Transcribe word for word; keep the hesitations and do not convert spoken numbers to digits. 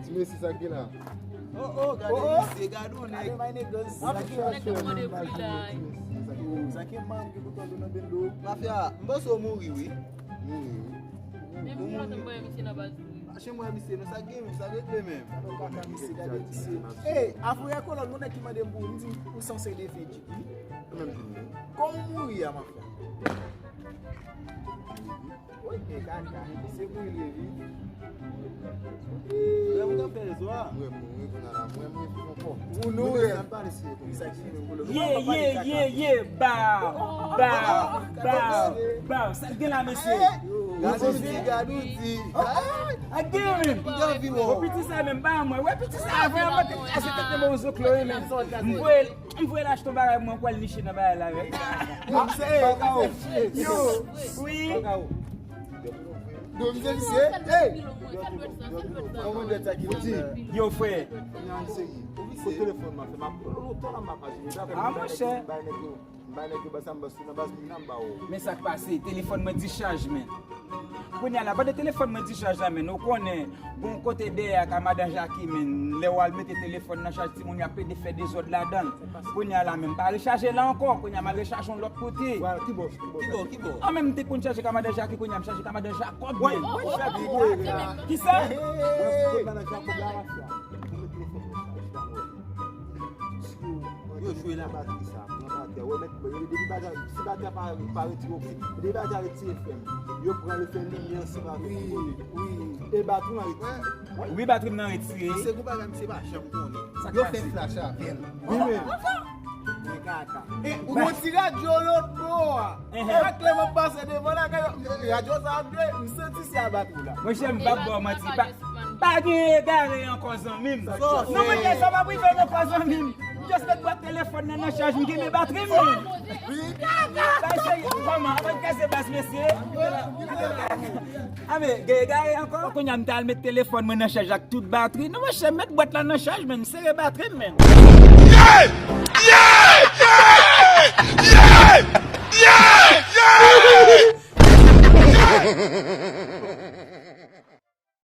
Ti mesye, sa k gen la? Oh, oh, gade misye, gade yon nèg. Gade my niggas. Sa k gen la? Nèg ap mande pri la. Oh, sa k gen, man, ki pou tande nan bendo? Mafya, m panse w mouri, wi. Mouri, wi. Menm mwen, m wè misye nan baz, wi. Mache mwen misye, non, sa k gen, sa regle menm. Misye, gade misye. Ey, afrè kolòn, yon nèg ki mande m pou, m di, ou sanse defen Jiggy. Menm tou. Kòman w mouri a, mafya? Oy, men kaka, se brile, wi. Lè moun ap fè zwa. Mwen mouri, kounye a la, mwen mouri ankò. Ou nou, sa pale se konsa ki menm pou lè. Ye, ye, ye, ye, ba, ba, ba, ba. Sa k gen la, mesye? Gadouti, gadouti. A gen menm. Bon, piti sa menm, ba mwen. Wè piti sa, vrèman, te kase tèt mwen, zoklo, menm. M voye M voye l achte yon bagay, mwen kwè l niche nan bagay la, men. Yo, wi. Yo, misye, misye, ey! Kòman dèt sa ki di? Yo, frè. Kote telefòn mwen, fè m ap lontan la, m ap aji. Ah, monchè. Bay nèg yo, bay nèg yo, ba sa m ba sou nan baz moun nan, m ba ou. Men sa k pase, telefòn mwen dichaj, men. Kounye a la, pandan telefòn mwen dichaj la, men, ou konnen, gon kote dèyè a ka madan Jaki, men, lè w al mete telefòn nan chaj, timoun yo ap pede fè dezòd ladan l. Kounye a la, men, m pa rechaje la ankò, kounye a m al rechaje yon lòt kote. Kibò, kibò? An, men, m te konn chaje ka madan Jaki, kounye a m chaje ka madan Jakòb, men. Kisa? Yo jwe la batri sa, pran batri a. Wè, mèt, depi batri a, si batri a pa, pa retire, oke. Depi batri a retire, frè m. Yo pran, yo fè limyè ansanm avèk li. Wi, wi. E batri a retire. Wi, batri m nan retire. Se kou bagay, misye pa janm konnen. Yo fè flash avè l. Wi, men. Men kaka. E, ou gon ti radyo lòt bò a. Ehe. E klèman pase devan la, radyo sa ap jwe, m santi se a batri la. Monchè, m p ap ba w manti, pa, pa gen egare ankò, zanmi m. Non, monchè, sa p ap rive m ankò, zanmi m. M just met bwat telefòn nan nan chaj, m gen men batri m, men. Bay serye, kòman? Ann kase bas, mesye. A, men, gen egare ankò. Kounye a, m t al met telefòn mwen nan chaj ak tout batri. Non, monchè, met bwat la nan chaj, men. Sere batri m, men. Yeah! Yeah! Yeah! Yeah! Yeah! Yeah!